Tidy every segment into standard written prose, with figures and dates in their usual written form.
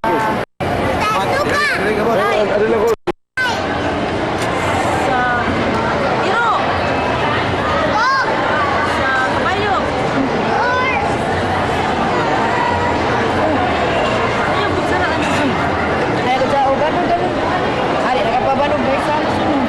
Ano? Sa Iro. Sa kabayo. Ayun, kung saan ang Ay, ko sa ugan ganun. Ali nakapabanog may sama sunod.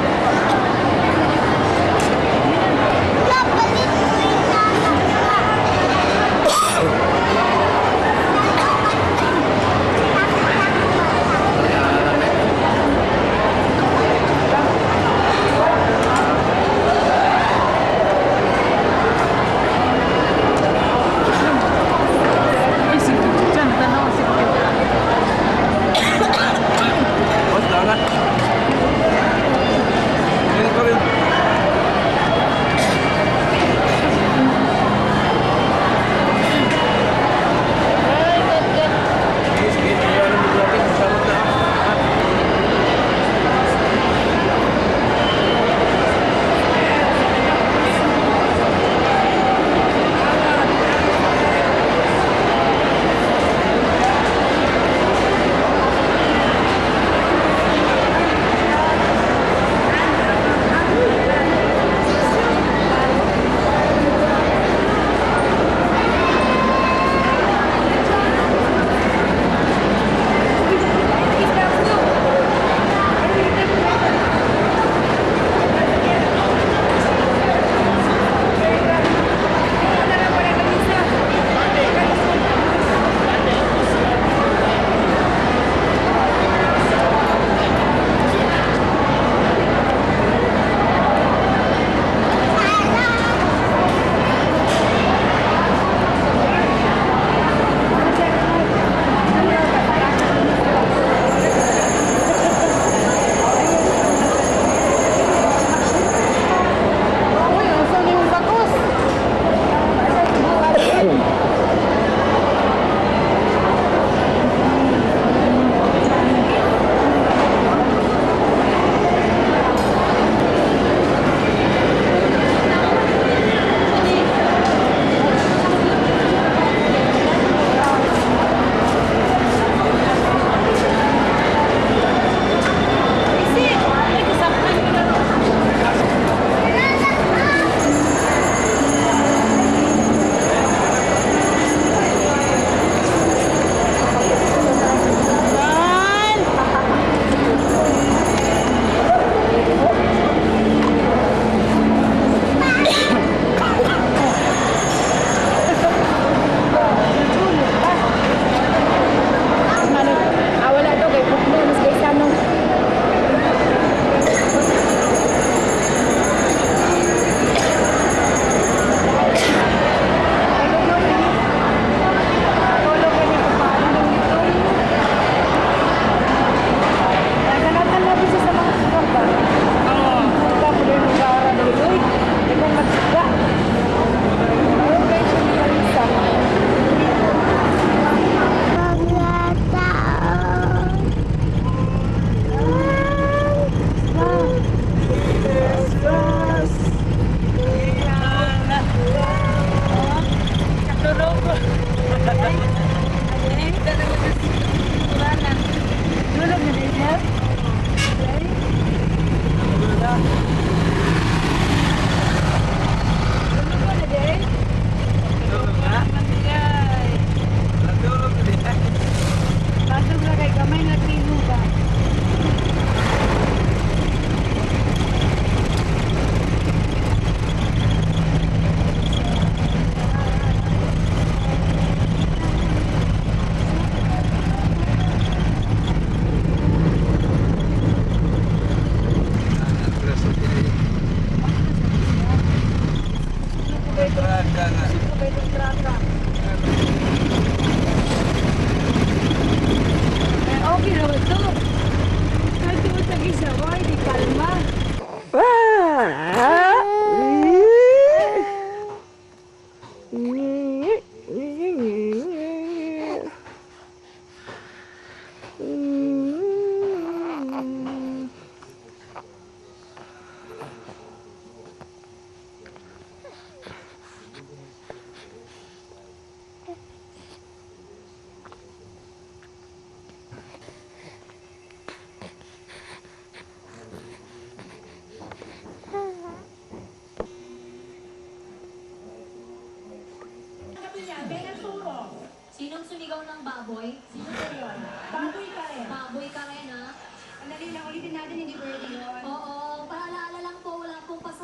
ng baboy? Sino po yun? Baboy ka rin. Baboy ka rin, ha? Ang dali lang, ulitin natin, hindi pwede yun. Oo, paalala lang po, wala pong pasa.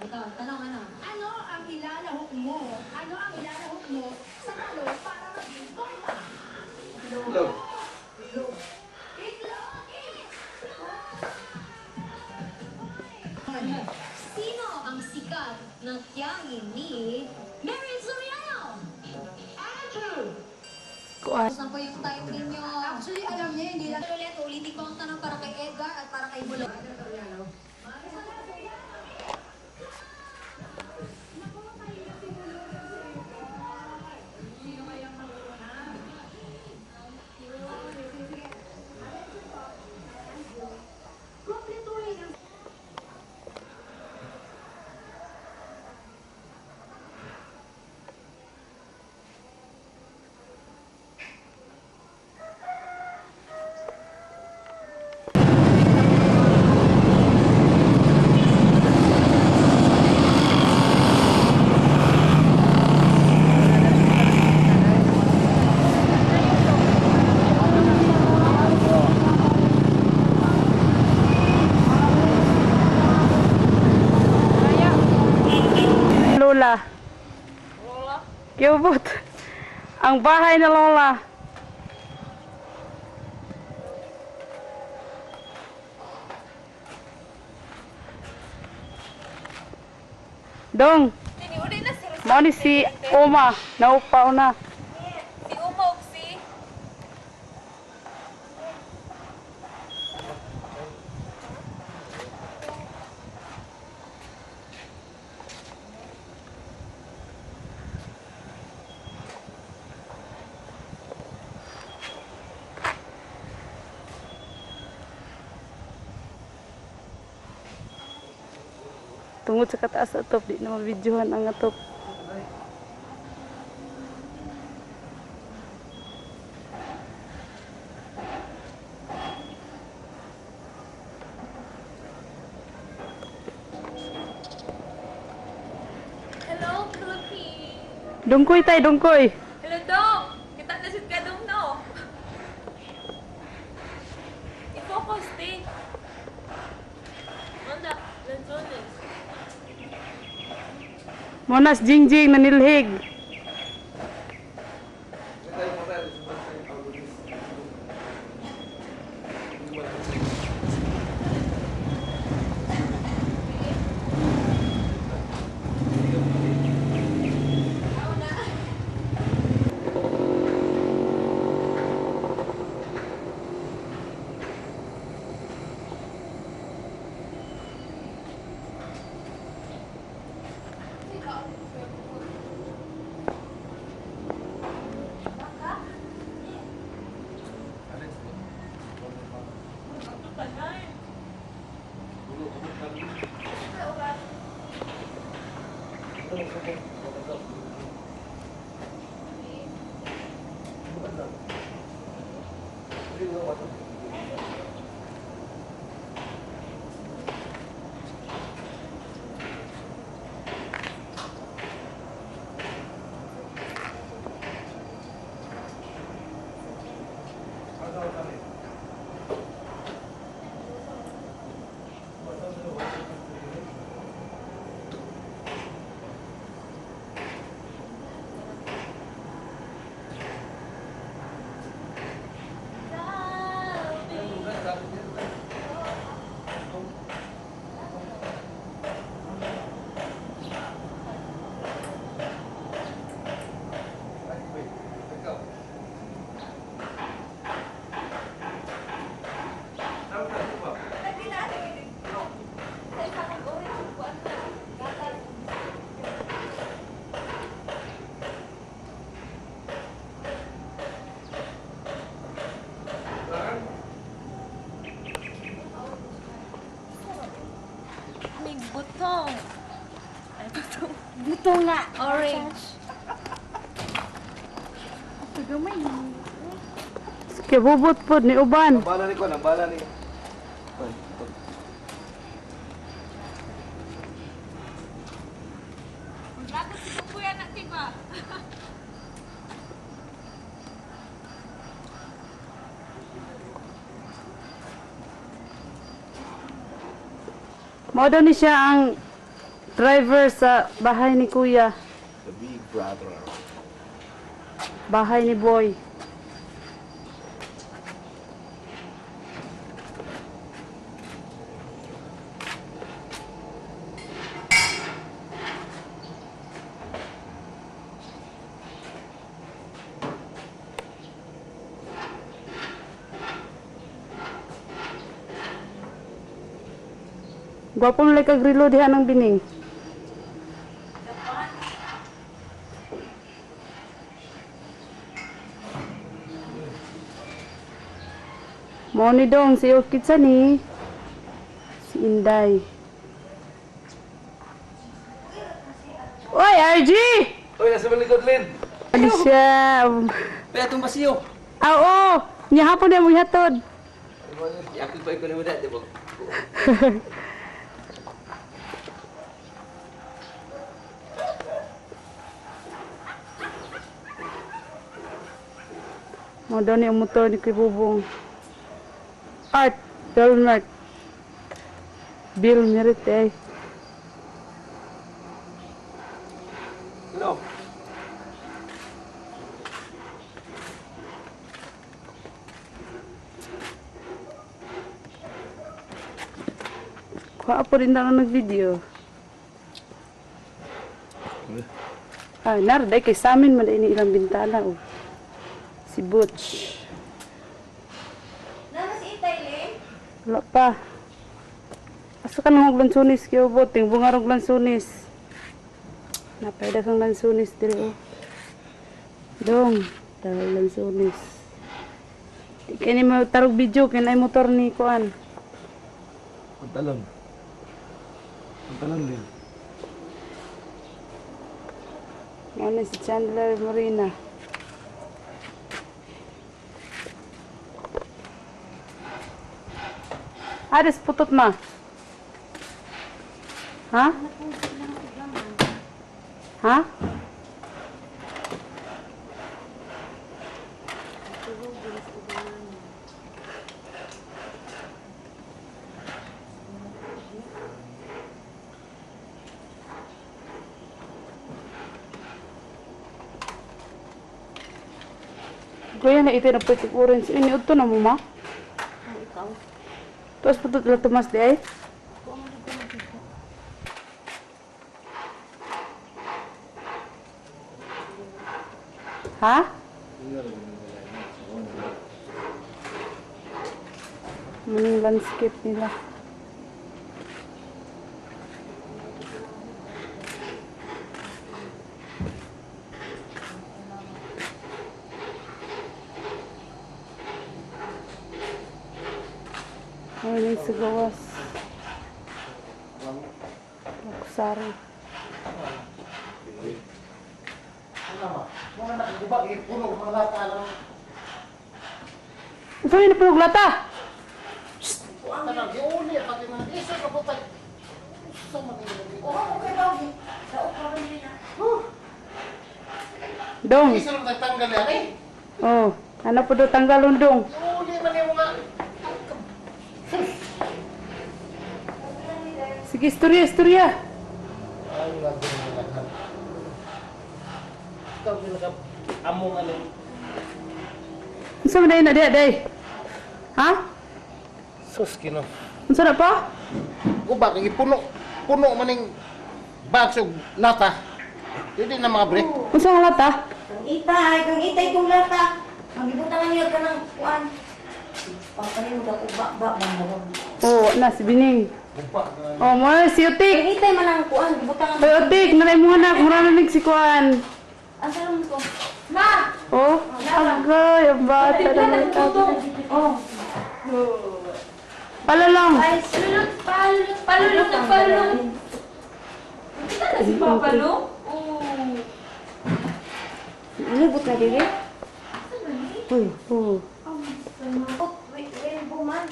Ikaw, tanong ano? Ano ang ilalahok mo? Ano ang ilalahok mo sa talong para maging torta? Itlog. Itlog. Sino ang sikat na tiyangin ni Marian Soriano? Andrew! Kuan. Tapos na po yung time ninyo. Actually, alam niya, hindi lang. Ulit, ulitin ko ang tanong para kay Edgar at para kay Bulong. Sino kayang mauuna? Sige. Kompletuhin ang Lola. Lola? Kiyubot. Ang bahay na Lola. Dong, Tiniuli na si Rosal. mao ni si Oma, naupaw na. Si Uma ug si Tungod sa kataas atop, di na mabidyohan ang atop. Hello, Philippines. Dungkoy tay, dungkoy. Hello, Dong. Kita na si Kadong, no? I-focus, di. Onda, lanzones. Monas jingjing nanilhig. May butong. Ay, butong. Butong nga. Orange. Kibubot pod ni uban. Ang bala ni Kwan, ang bala ni. Lagot si Kuya na, diba? Mao daw ni siya ang driver sa bahay ni Kuya. The big brother. Bahay ni Boy. Gwapo mo like agrilo diha ng bining. Mao ni dong si Orchid ni si Inday. Oy, RG! Uy, nasa malikod, Lin. Ano siya? Kaya itong basiyo. Ah, oo! Niya hapon na mo hatod. Yakil pa ikaw ni Muda, di ba? Mao daw ni ang motor ni Kuya Bubong. Art, Belmart. Bill Merit eh. Hello. Kuha po rin na nag-video. Ah, narday kay sa amin man ini ilang bintana oh. Si Butch. Nana si Itay, Lin? Wala pa. Asa ka nang lansunis kay ubot, ting bungarog lansunis. Napayda kang lansunis diri oh. Dong, tarog lansunis. Di kay ni mo tarog video kay naay motor ni kuan. Pantalon. Pantalon, Lin. Mao na si Chandler Morena. Aris putot ma. Ha? Ha? Kuya na ito na putik orange. Ini udto na mo ma. Ikaw. Tuas putot lang tumas di ay. Ha? Maning landscape nila. Ano yung sa gawas? Kusari. Mga nakagubag, eh, puno, mga lata lang. Ito yung napunog lata! Tanang, giuli, pati mga isa ka po tayo. Sa mga Oo, okay ba? Daog pa rin nila. Dong! Isa lang tayo tanggal yan eh. Oh, ano po do tanggalon dong? Giuli man yung mga... Sige, istorya, istorya. Ay, lagi mo lahat. Ikaw pinaka among ano. Unsa man day na diha day? Ha? Sus, kino. Unsa na pa? Guba, kay puno. Puno man yung bags og lata. Hindi na mga break. Unsa nga lata? Kang itay, kang itay kong lata. Magibutangan niya ka ng kuan. Pangkanin mo uba ba ba. Oh, na si Bining. Guba. Oh, mo na si Utik. Kang itay man ang kuan, gibutangan. Oy, Utik, nanay mo anak, mura na nig si Kuan. Asa lang ko? Ma! Oh, agay, ang bata na Oh, Pala lang. ay Palulot, palulot, palulot, palulot. Kita na si Papa Lu? Oo. Lubot na dili. Uy, oh. Oh, wait, wait, buman.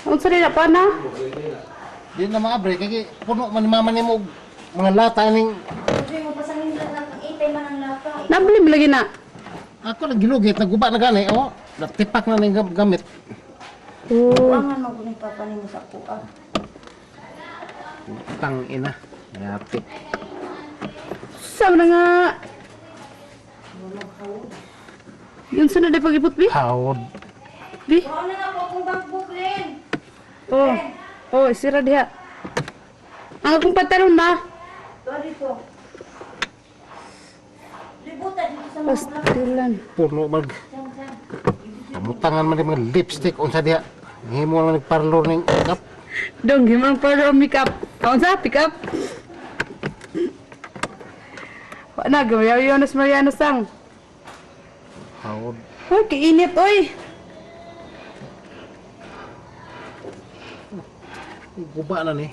Unsa na pa na? Hindi na mga break. Kaya puno man ni mama ni mo mga lata ning Kasi mo pasangin lang kang itay man ang lata. Nabili mo lagi na. Ako nang gilugit, naguba na gani, oh. Natipak na ning gamit. Oh. Kuangan man ko ni papa nimo sa kuan. Tang ina. Yapit. Sama na nga. Yun sunod ay pag-ipot, bi? Hawod. Bi? Wala na nga po akong bankbook, Len. Oh. Oh, sira diha. Ang akong pantalon, ma. Ito dito. Libutan dito sa mga Pastilan. Puno mag. Pamutangan man yung mga lipstick unsa diha. Himo man nagparlor ning kap. Dong, himang para ang make up. Kaon sa pick up. Wa na, gamayaw yun nas Mariano sang. Hawod. Hoy, kainit, oy. Guba na ni.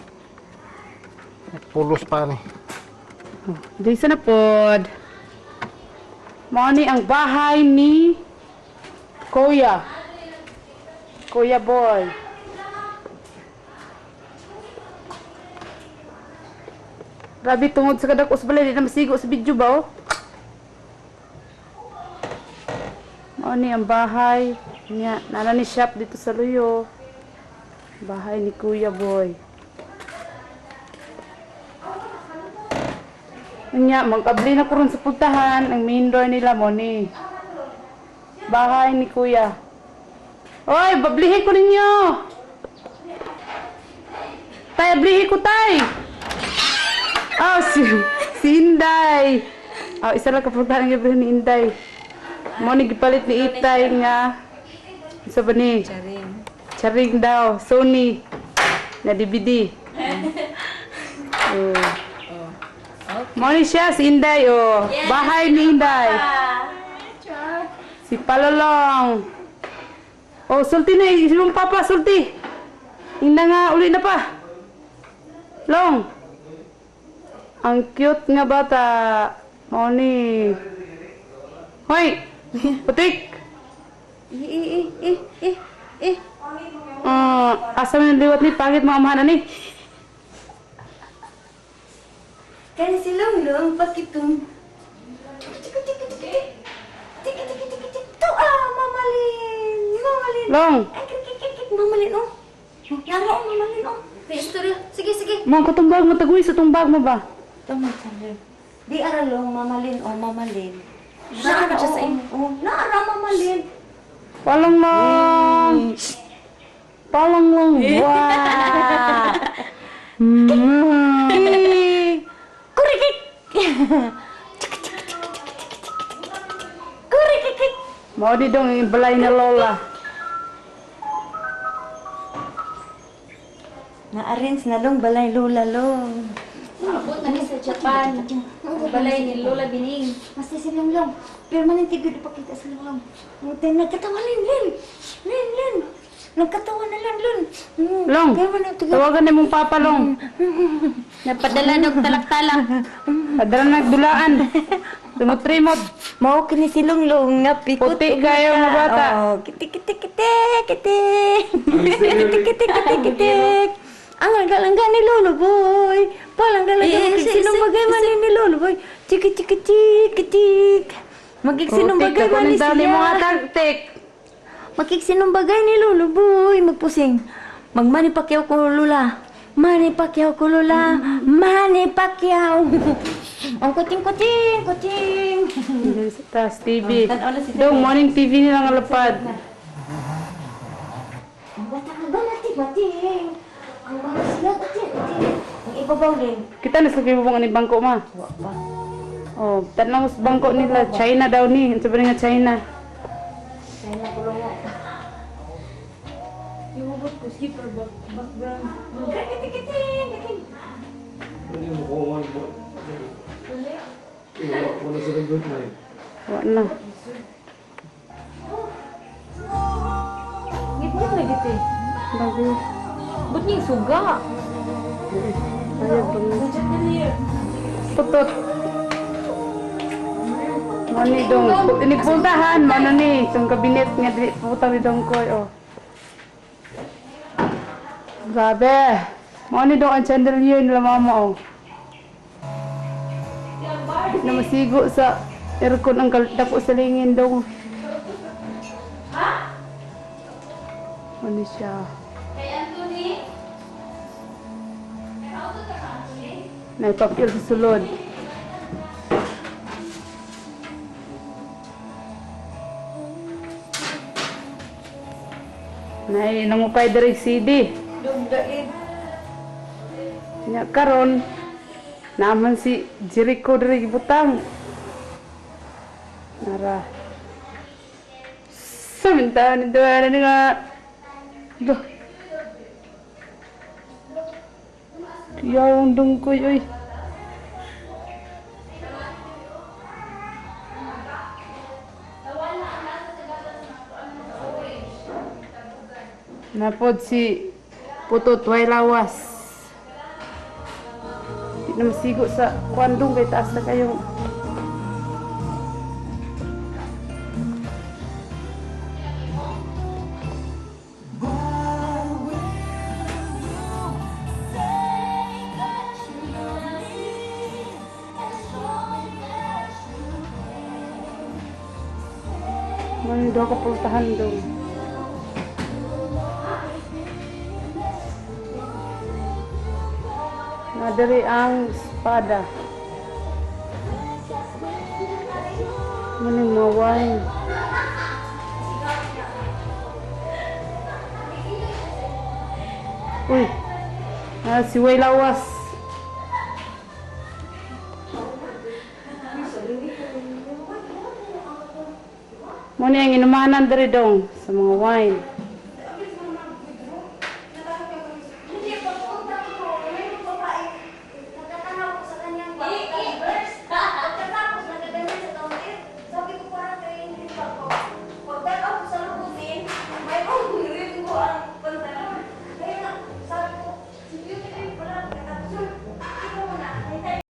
Pulos pa ni. Oh, Jason na pod. Mao ni ang bahay ni Kuya. Kuya Boy. Grabe tungod sa kadak balay di na masigo sa video ba oh. Mao ni ang bahay niya. Nana ni shop dito sa Luyo. Bahay ni Kuya Boy. Nya, mag-abli na ko ron sa pultahan. Ang main door nila mo ni. Bahay ni Kuya. Oy, bablihin ko ninyo! Tay, ablihin ko, tay! Oh, si Inday! Oh, isa lang kapultahan ang gabi ni Inday. Mo ni gipalit ni Itay nga. Isa ba ni? Charing. Charing daw. Sony. Na DVD. Oh. Mo ni siya, si Inday, oh. Bahay ni Inday. Si Palolong. Oh, sulti na. Eh. Mong papa, sulti. Ingna nga, uli na pa. Long. Ang cute nga bata. Mo ni. Hoy! Putik! Eh, eh, eh, eh, eh. Ah, asa man yung liwat ni pangit mga amahan ani. Kani si Longlong pakitung. Tiki tiki tiki tiki. Tiki tiki tiki tiki. To ah, mamalin. Mamalin. Long, Ay, kik kik kik mamalin oh. Nara oh, mamalin oh. May istorya. Sige, sige. mga katumbag mo tagoy sa tumbag mo ba? Tama sabi. Di aralong mamalin oh, mamalin. Naara siya sa oh, imo. Oh, naara mamalin. Palong long. Palong long. Wow. Mm. Kurikik. Kurikik. Mao di dong yung balay na lola. Na-arrange na long balay lola long. Abot na ni sa Japan. Ang balay ni Lola Bining. Basta si Longlong. Pero man tigod ipakita sa Longlong. Ang tayo nagkatawa Lin, Lin. Lin, Lin. Nagkatawa na lang, Lin. Mm. Long, Kaya man ang tigod. tawagan ni mong papa long. Napadala ng talak-talak. Padala nagdulaan. Tumutrimot. Mao kini si Longlong nga pikot. Puti kayo nga bata. Oh, kiti kiti kiti kiti. Kiti kiti kiti kiti. Ang langga ni Lolo Boy. Palangga langga Eh, eh, sinong bagay man ni Lolo Boy. Chiki chiki chiki chik. Magigsinong bagay man ni Putik, ni siya. mga taktik. Makiksinong bagay ni Lolo Boy. Magpusing. Magmani Pacquiao ko Lula. Manny Pacquiao ko Lula. Manny Pacquiao. Ang kuting kuting kuting. Sa taas, TV. Oh, tanaw na si Dong, morning TV nila nga lapad. Ang bata ang balati bating. Ang mga sila kuting kuting. Ang ibabaw din. Kita na sa kibubong ani bangko ma. Wa pa. Oh, tanong sa bangko nila, China daw ni. Ano ba nga China? Kaya ko lang. Yung ko skipper background. Kuting kuting kuting. Hindi mo ko man mo. Wala sa good night. Wa na. Ngit-ngit na giti. Bago. Ba't niya yung suga? Putot. Mani dong. Ini puntahan, mano ni. Itong kabinet nga dili putang ni dong koy oh. Grabe. Mani dong ang chandelier nila mama oh. Di na masigo sa aircon ang dako sa lingin dong. Ano siya? Kay Anthony. Naipapil sa sulod. Nay nangukay diri CD. Dugdaid. Nya karon naman si Jericho diri gibutang. Nara. Saminta ni doa ni nga. Duh. Yaw dungkoy oy. Napod si Putot Way Lawas. Di na masigo sa kwandong kay taas na kayong. Mano daw ka pultahan dong. Nadiri ang espada. Mano yung mga wine. Uy, si Way Lawas. Muna yung inumanan diri dong sa mga wine.